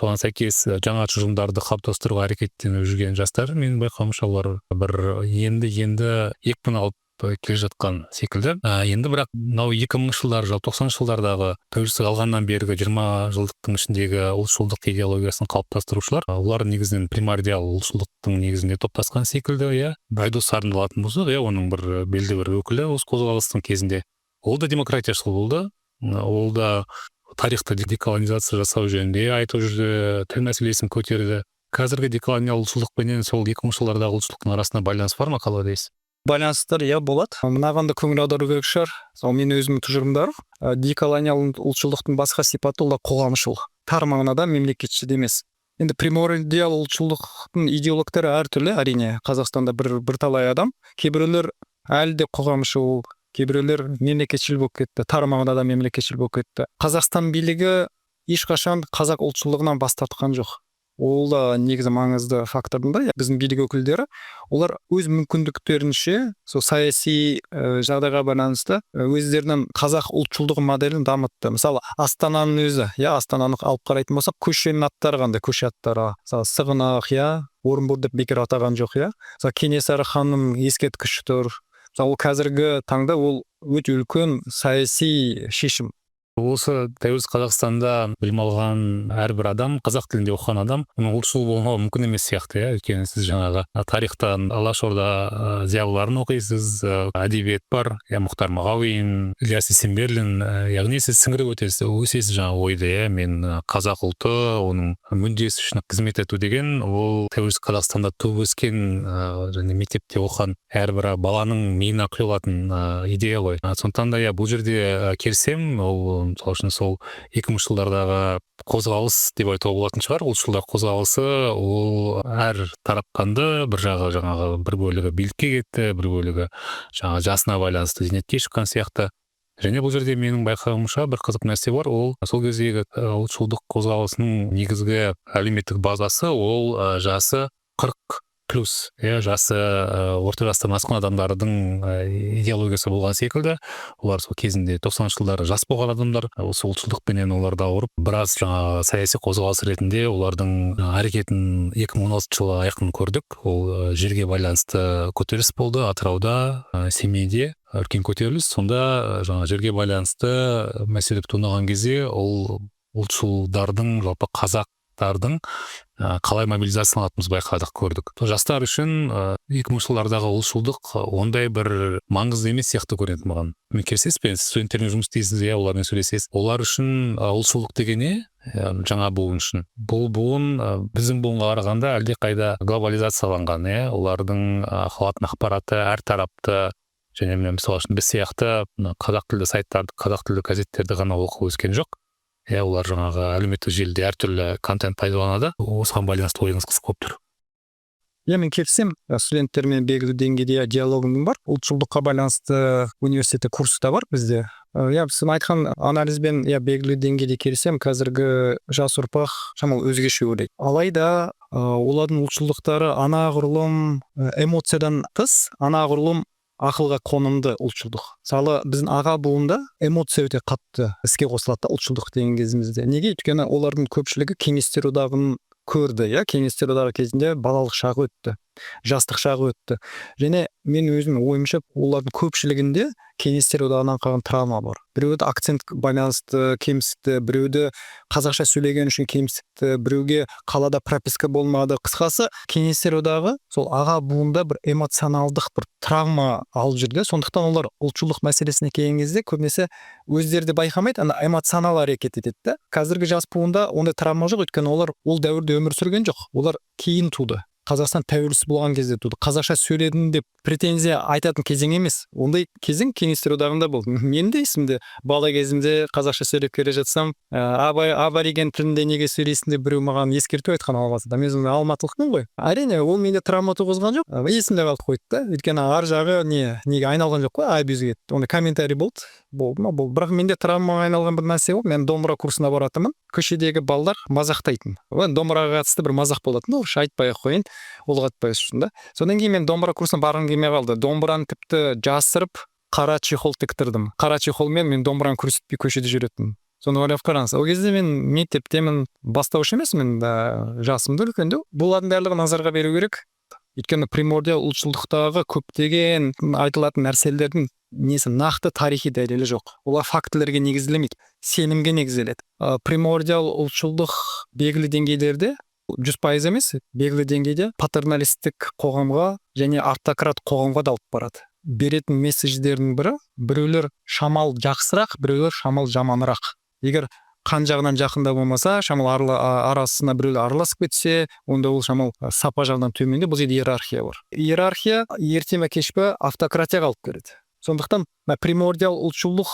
соған сәйкес жаңа тұжырымдарды қалыптастыруға әрекеттеніп жүрген жастар. Менің байқауымша, олар бір енді енді екпін алып келе жатқан секілді. Енді бірақ мынау 2000-жылдар, жалпы 90-жылдардағы, тәуелсіздік алғаннан бергі 20 жылдықтың ішіндегі ұлтшылдық идеологиясын қалыптастырушылар, олар негізінен примордиал ұлтшылдықтың негізінде топтасқан секілді, иә. Айдос Сарымды алатын болсақ, иә, оның бір белді бір өкілі осы қозғалыстың кезінде, ол да демократияшыл болды, ол да тарихты деколонизация жасау жөнінде айтып жүрді, тіл мәселесін көтерді. Қазіргі деколониал ұлтшылдықпенен сол 2000-жылдардағы ұлтшылдықтың арасында байланыс бар ма, қалай ойлайсыз? Байланыстар, иә, болады. Мынаған да көңіл аудару керек шығар. Мысалы, мен өзімнің тұжырымдарым: деколониал ұлтшылдықтың басқа сипаты ол да қоғамшыл, тар мағынада мемлекетшіл емес. Енді примордиал ұлтшылдықтың идеологтары әртүрлі, әрине. Қазақстанда бір бірталай адам, кейбіреулер әлі де қоғамшыл, кейбіреулер мемлекетшіл болып кетті, тар мағынада мемлекетшіл болып кетті. Қазақстан билігі ешқашан қазақ ұлтшылдығынан бас тартқан жоқ. Ол да негізі маңызды фактордың да. Біздің билік өкілдері, олар өз мүмкіндіктерінше сол саяси жағдайға байланысты өздерінің қазақ ұлтшылдығы моделін дамытты. Мысалы, Астананың өзі, иә, Астананы алып қарайтын болсақ, көшенің аттары қандай? Көше аттары, мысалы, Сығанақ, иә, Орынбор деп бекер атаған жоқ, иә. Мысалы, Кенесары ханның ескерткіші тұр. Мысалы, ол қазіргі таңда ол өте үлкен саяси шешім. Осы тәуелсіз Қазақстанда білім алған әрбір адам, қазақ тілінде оқыған адам, оның ұлтшыл болмауы мүмкін емес сияқты, иә. Өйткені сіз жаңағы тарихтан Алаш Орда зиялыларын оқисыз, әдебиет бар, иә, Мұхтар Мағауин, Ілияс Есенберлин, яғни сіз сіңіріп өтесіз, өсесіз жаңағы ойды, иә. Мен қазақ ұлты, оның мүддесі үшін қызмет ету деген ол тәуелсіз Қазақстанда туып өскен және мектепте оқыған әрбір баланың миына құйылатын идея ғой. Сондықтан да, иә, бұл жерде келісемін. Ол, мысалы үшін, сол 2000-жылдардағы қозғалыс деп айтуға болатын шығар, ұлтшылдар қозғалысы, ол әр тараптанды: бір жағы, жаңағы бір бөлігі билікке кетті, бір бөлігі жаңағы жасына байланысты зейнетке шыққан сияқты. Және бұл жерде менің байқауымша, бір қызық нәрсе бар: ол сол кездегі ұлтшылдық қозғалысының негізгі әлеуметтік базасы ол жасы 40 плюс, иә, жасы орта жастан асқан адамдардың идеологиясы болған секілді. Олар сол кезінде, 90-жылдары жас болған адамдар, осы ұлтшылдықпенен олар да ауырып, біраз жаңағы саяси қозғалыс ретінде олардың әрекетін 2016 жылы айқын көрдік. Ол жерге байланысты көтеріліс болды Атырауда, Семейде үлкен көтеріліс. Сонда жаңа жерге байланысты мәселе туындаған кезде ол ұлтшылдардың, жалпы қазақтардың қалай мобилизацияланатынымызды байқадық, көрдік. Жастар үшін 2000-жылдардағы ұлтшылдық ондай бір маңызды емес сияқты көрінеді маған. Мен келісесіз бе? Сіз студенттермен жұмыс істейсіз, иә, олармен сөйлесесіз. Олар үшін ұлтшылдық деген не? Жаңа буын үшін, бұл буын біздің буынға қарағанда әлдеқайда глобализацияланған, иә, олардың алатын ақпараты әр тарапты және міне, мысалы үшін, біз сияқты мына қазақ тілді сайттарды, қазақ тілді газеттерді ғана оқып өскен жоқ, иә. Олар жаңағы әлеуметтік желіде әртүрлі контент пайдаланады. Осыған байланысты ойыңыз қызық болып тұр. Иә, мен келісемін. Студенттермен белгілі деңгейде диалогым бар. Ұлтшылдыққа байланысты университетте курс та бар бізде. Иә, сіз айтқан анализбен, иә, белгілі деңгейде келісемін. Қазіргі жас ұрпақ шамалы өзгеше ойлайды. Алайда олардың ұлтшылдықтары анағұрлым эмоциядан тыс, анағұрлым ақылға қонымды ұлтшылдық. Мысалы, біздің аға буында эмоция өте қатты іске қосылады да ұлтшылдық деген кезімізде. Неге? Өйткені олардың көпшілігі Кеңестер Одағын көрді, иә, Кеңестер Одағы кезінде балалық шағы өтті, жастық шағы өтті. Және мен өзім ойымша, олардың көпшілігінде Кеңестер Одағынан қалған травма бар. Біреуді акцент байланысты кемсітті, біреуді қазақша сөйлеген үшін кемсітті, біреуге қалада прописка болмады. Қысқасы, Кеңестер Одағы сол аға буында бір эмоционалдық бір травма алып жүрді. Сондықтан олар ұлтшылдық мәселесіне келген кезде көбінесе өздері де байқамайды, ана эмоционал әрекет етеді да. Қазіргі жас буында ондай травма жоқ, өйткені олар ол дәуірде өмір сүрген жоқ, олар кейін туды, Қазақстан тәуелсіз болған кезде туды. Қазақша сөйледім деп претензия айтатын кезең емес, ондай кезең Кеңестер Одағында болды. Менің де есімде, бала кезімде қазақша сөйлеп келе жатсам, абай абориген тілінде неге сөйлейсің деп біреу маған ескерту айтқан Алматыда. Мен өзім алматылықпын ғой. Әрине, ол менде травма туғызған жоқ, есімде қалып қойды да, өйткені ар жағы не неге айналған жоқ қой, абьюзге. Ондай комментарий болды, болды ма, болды. Бірақ менде травмаға айналған бір нәрсе болды. Мен домбыра курсына баратынмын, көшедегі балалар мазақтайтын. Домбыраға қатысты бір мазақ болатын, ол айтпай ақ қояйын, ұлғатпас үшін да. Содан кейін мен домбыра курсына барғым келмей қалды. Домбыраны тіпті жасырып, қара чехол тіктірдім. Қара чехолмен мен домбыраны көрсетпей көшеде жүретінмін. Соны ойлап қараңыз, ол кезде мен мектептемін, бастауыш емеспін да, жасым да үлкендеу. Бұлардың барлығын назарға беру керек, өйткені примордиал ұлтшылдықтағы көптеген айтылатын нәрселердің несі, нақты тарихи дәлелі жоқ. Олар фактілерге негізделмейді, сенімге негізделеді. Примордиал ұлтшылдық белгілі деңгейлерде, 100% емес, белгілі деңгейде патерналистік қоғамға және автократ қоғамға да алып барады. Беретін месседждердің бірі: біреулер шамал жақсырақ, біреулер шамал жаманырақ. Егер қан жағынан жақында болмаса, шамал арасына біреулер араласып кетсе, онда ол шамал сапа жағынан төменде. Бұл жерде иерархия бар. Иерархия ерте ме, кеш пе автократияға алып келеді. Сондықтан мына примордиал ұлтшылдық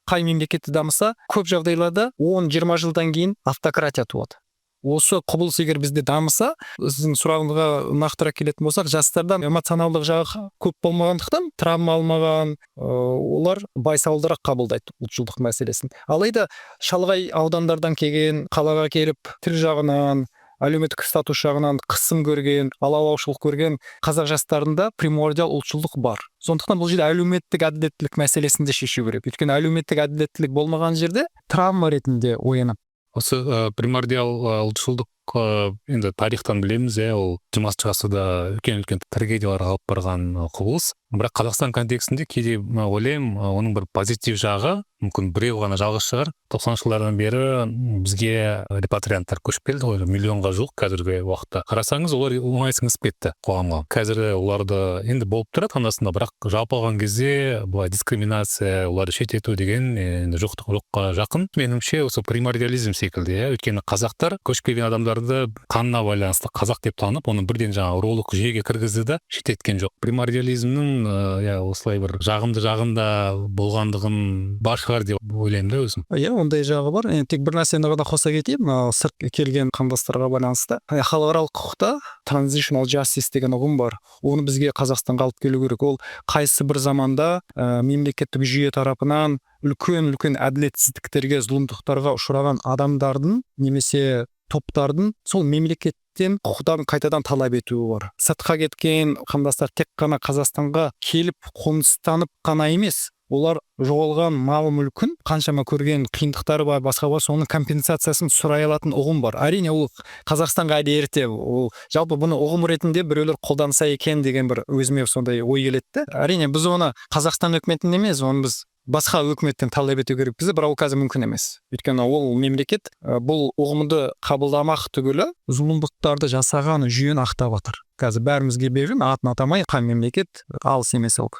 қай мемлекетте дамыса, көп жағдайларда 10-20 жылдан кейін автократия туады. Осы құбылыс егер бізде дамыса, сіздің сұрағыңызға нақтырақ келетін болсақ, жастарда эмоционалдық жағы көп болмағандықтан, травма алмаған, олар байсалдырақ қабылдайды ұлтшылдық мәселесін. Алайда шалғай аудандардан келген, қалаға келіп, тіл жағынан, әлеуметтік статус жағынан қысым көрген, алалаушылық көрген қазақ жастарында примордиал ұлтшылдық бар. Сондықтан бұл жерде әлеуметтік әділеттілік мәселесін де шешу керек, өйткені әлеуметтік әділеттілік болмаған жерде травма ретінде оянады. Осы примордиал ұлтшылдық, енді тарихтан білеміз, иә, ол 20-ғасырда үлкен үлкен трагедияларға алып барған құбылыс. Бірақ Қазақстан контекстінде кейде ойлаймын, оның бір позитив жағы мүмкін біреу ғана, жалғыз шығар. 90-жылдардан бері бізге репатрианттар көшіп келді ғой, миллионға жуық. Қазіргі уақытта қарасаңыз, олар оңай сіңісіп кетті қоғамға. Қазір оларды енді болып тұрады анда, бірақ жалпы алған кезде былай дискриминация, оларды шеттету деген енді жоқ, жоққа жақын меніңше. Осы примордиализм секілді, иә, өйткені қазақтар көшіп келген адамдарды қанына байланысты қазақ деп танып, оны бірден жаңағы рулық жүйеге кіргізді да, шеттеткен жоқ. Примордиализмнің, иә, осылай бір жағымды жағында болғандығын бар шығар деп ойлаймын да өзім. Иә, ондай жағы бар. Енді тек бір нәрсені ғана қоса кетейін, мына сырт келген қандастарға байланысты. Халықаралық құқықта transitional justice деген ұғым бар. Оны бізге, Қазақстанға алып келу керек. Ол қайсы бір заманда мемлекеттік жүйе тарапынан үлкен үлкен әділетсіздіктерге, зұлымдықтарға ұшыраған адамдардың немесе топтардың сол мемлекеттің Мемлекеттен құқықтарын қайтадан талап етуі бар. Сыртқа кеткен қандастар тек қана Қазақстанға келіп қоныстанып қана емес, олар жоғалған мал мүлкін, қаншама көрген қиындықтары бар, басқа бар, соның компенсациясын сұрай алатын ұғым бар. Әрине, ол Қазақстанға әлі ерте. Ол жалпы бұны ұғым ретінде біреулер қолданса екен деген бір өзіме сондай ой келеді да. Әрине, біз оны Қазақстан үкіметінен емес, оны біз басқа өкіметтен талап ету керекпіз, бірақ ол қазір мүмкін емес, өйткені ол мемлекет бұл ұғымды қабылдамақ түгілі, зұлымдықтарды жасаған жүйені ақтап жатыр. Қазір бәрімізге белгілі, атын атамай, қай мемлекет, алыс емес ол.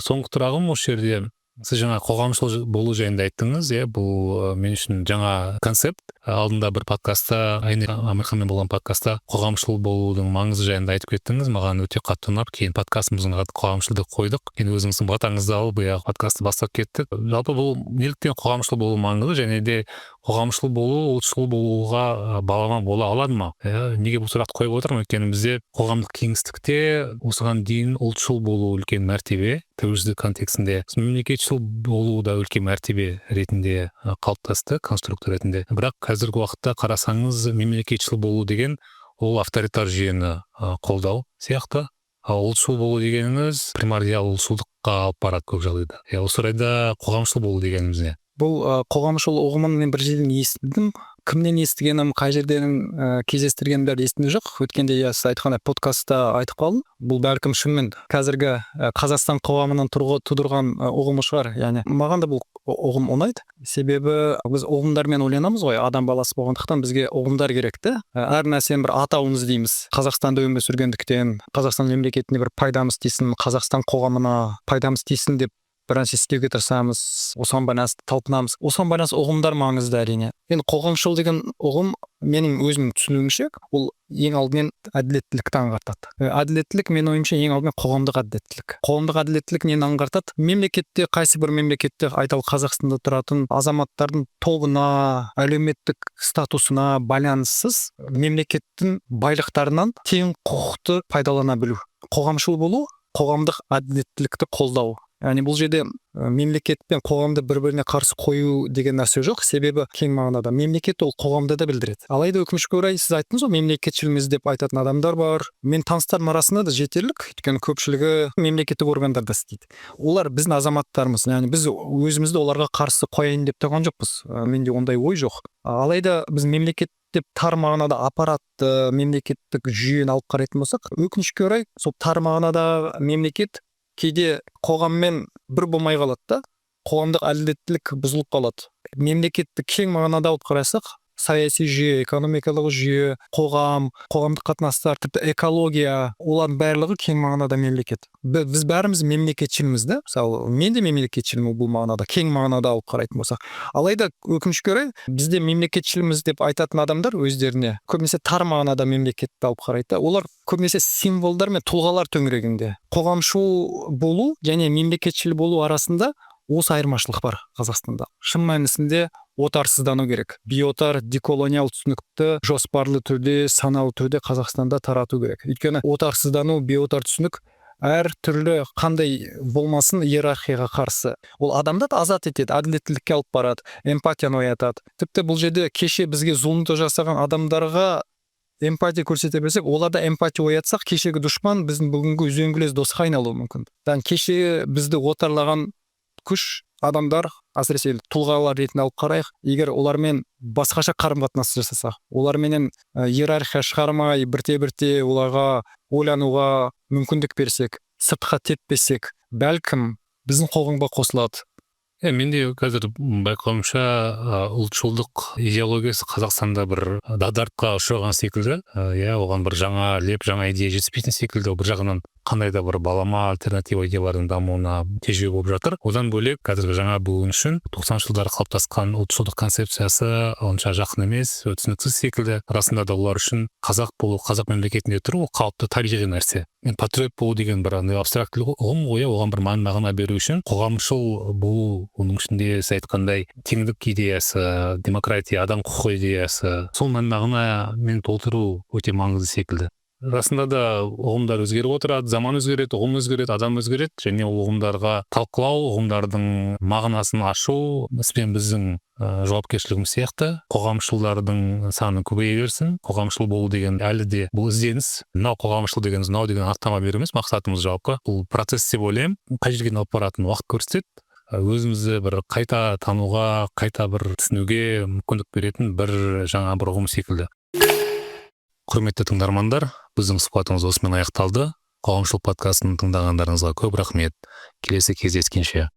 Соңғы сұрағым осы жерде: сіз жаңа қоғамшыл болу жайында айттыңыз, иә. Бұл мен үшін жаңа концепт. Алдында бір подкастта, Айнель Әмірханмен болған подкастта қоғамшыл болудың маңызы жайында айтып кеттіңіз. Маған өте қатты ұнап, кейін подкастымыздың аты «Қоғамшыл» деп қойдық. Кейін өзіңіздің батаңызды алып, иә, подкастты бастап кеттік. Жалпы, бұл неліктен қоғамшыл болу маңызды және де қоғамшыл болу ұлтшыл болуға балама бола алады ма, иә? Неге бұл сұрақты қойып отырмын? Өйткені бізде қоғамдық кеңістікте осыған дейін ұлтшыл болу үлкен мәртебе, тәуелсіздік контексінде мемлекетшіл болу да үлкен мәртебе ретінде қалыптасты, конструктор ретінде. Бірақ қазіргі уақытта қарасаңыз, мемлекетшіл болу деген ол авторитар жүйені қолдау сияқты, ал ұлтшыл болу дегеніңіз примордиал ұлтшылдыққа алып барады көп жағдайда, иә. Осы орайда қоғамшыл болу дегеніміз не? Бұл қоғамшыл ұғымын мен бір жерден естідім. Кімнен естігенім, қай жерден кездестіргенім, бәрі есімде жоқ. Өткенде, иә, сіз айтқандай, подкастта айтып қалдым. Бұл бәлкім шынымен қазіргі Қазақстан қоғамының тудырған ұғымы шығар. Яғни маған да бұл ұғым ұнайды, себебі біз ұғымдармен ойланамыз ғой. Адам баласы болғандықтан, бізге ұғымдар керек та. Әр нәрсенің бір атауын іздейміз. Қазақстанда өмір сүргендіктен, Қазақстан мемлекетіне бір пайдамыз тисін, Қазақстан қоғамына пайдамыз тисін деп бір нәрсе істеуге тырысамыз, осыған байланысты талпынамыз. Осыған байланысты ұғымдар маңызды, әрине. Енді қоғамшыл деген ұғым, менің өзімнің түсінуімше, ол ең алдымен әділеттілікті аңғартады. Әділеттілік, менің ойымша, ең алдымен қоғамдық әділеттілік. Қоғамдық әділеттілік нені аңғартады? Мемлекетте, қайсы бір мемлекетте, айталық, Қазақстанда тұратын азаматтардың тобына, әлеуметтік статусына байланыссыз мемлекеттің байлықтарынан тең құқықты пайдалана білу. Қоғамшыл болу — қоғамдық әділеттілікті қолдау. Яғни бұл жерде мемлекет пен қоғамды бір біріне қарсы қою деген нәрсе жоқ, себебі кең мағынада мемлекет ол қоғамды да білдіреді. Алайда, өкінішке орай, сіз айттыңыз ғой, мемлекетшілміз деп айтатын адамдар бар. Мен таныстарым арасында да жетерлік, өйткені көпшілігі мемлекеттік органдарда істейді. Олар біздің азаматтарымыз, яғни біз өзімізді оларға қарсы қояйын деп тұрған жоқпыз. Менде ондай ой жоқ. Алайда біз мемлекет деп тар мағынада аппаратты, мемлекеттік жүйені алып қарайтын болсақ, өкінішке орай, сол тар мағынада мемлекет кейде қоғаммен бір болмай қалады да, қоғамдық әділеттілік бұзылып қалады. Мемлекетті кең мағынада алып қарасақ, саяси жүйе, экономикалық жүйе, қоғам, қоғамдық қатынастар, тіпті экология, олардың барлығы кең мағынада мемлекет. Біз бәріміз мемлекетшілміз да. Мысалы, мен де мемлекетшілмін бұл мағынада, кең мағынада алып қарайтын болсақ. Алайда, өкінішке орай, бізде мемлекетшілміз деп айтатын адамдар өздеріне көбінесе тар мағынада мемлекетті алып қарайды да. Олар көбінесе символдар мен тұлғалар төңірегінде. Қоғамшыл болу және мемлекетшіл болу арасында осы айырмашылық бар. Қазақстанда шын мәнісінде отарсыздану керек. Биотар, деколониал түсінікті жоспарлы түрде, саналы түрде Қазақстанда тарату керек, өйткені отарсыздану, биотар түсінік әр түрлі қандай болмасын иерархияға қарсы. Ол адамды да азат етеді, әділеттілікке алып барады, эмпатияны оятады. Тіпті бұл жерде кеше бізге зұлымдық жасаған адамдарға эмпатия көрсете білсек, оларда эмпатия оятсақ, кешегі дұшпан біздің бүгінгі үзеңгілес досқа айналуы мүмкін. Яғни кеше бізді отарлаған күш, адамдар, әсіресе тұлғалар ретінде алып қарайық, егер олармен басқаша қарым қатынас жасасақ, оларменен иерархия шығармай, бірте бірте оларға ойлануға мүмкіндік берсек, сыртқа теппесек, бәлкім, біздің қоғамға қосылады. Иә, менде қазір байқауымша, ұлтшылдық идеологиясы Қазақстанда бір дағдартқа ұшыраған секілді. Иә, оған бір жаңа леп, жаңа идея жетіспейтін секілді. Бір жағынан қандай да бір балама, альтернатива идеялардың дамуына тежеу болып жатыр. Одан бөлек, қазіргі жаңа буын үшін 90-жылдары қалыптасқан ұлтшылдық концепциясы онша жақын емес, түсініксіз секілді. Расында да, олар үшін қазақ болу, қазақ мемлекетінде тұру ол қалыпты, табиғи нәрсе. Мен патриот болу деген бір андай абстрактілі ұғым ғой, иә. Оған бір мән мағына беру үшін қоғамшыл болу, оның ішінде сіз айтқандай теңдік идеясы, демократия, адам құқығы идеясы, сол мән мағынамен толтыру өте маңызды секілді. Расында да, ұғымдар өзгеріп отырады, заман өзгереді, ұғым өзгереді, адам өзгереді және ол ұғымдарға талқылау, ұғымдардың мағынасын ашу мәселен біздің жауапкершілігіміз сияқты. Қоғамшылдардың саны көбейе берсін. Қоғамшыл болу деген әлі де бұл ізденіс. Мынау қоғамшыл деген, мынау деген анықтама беру емес мақсатымыз. Жалпы бұл процесс деп ойлаймын. Қай жерге алып баратынын уақыт көрсетеді. Өзімізді бір қайта тануға, қайта бір түсінуге мүмкіндік беретін бір жаңа бір ұғым секілді. Құрметті тыңдармандар, біздің сұхбатымыз осымен аяқталды. «Қоғамшыл» подкастын тыңдағандарыңызға көп рахмет. Келесі кездескенше!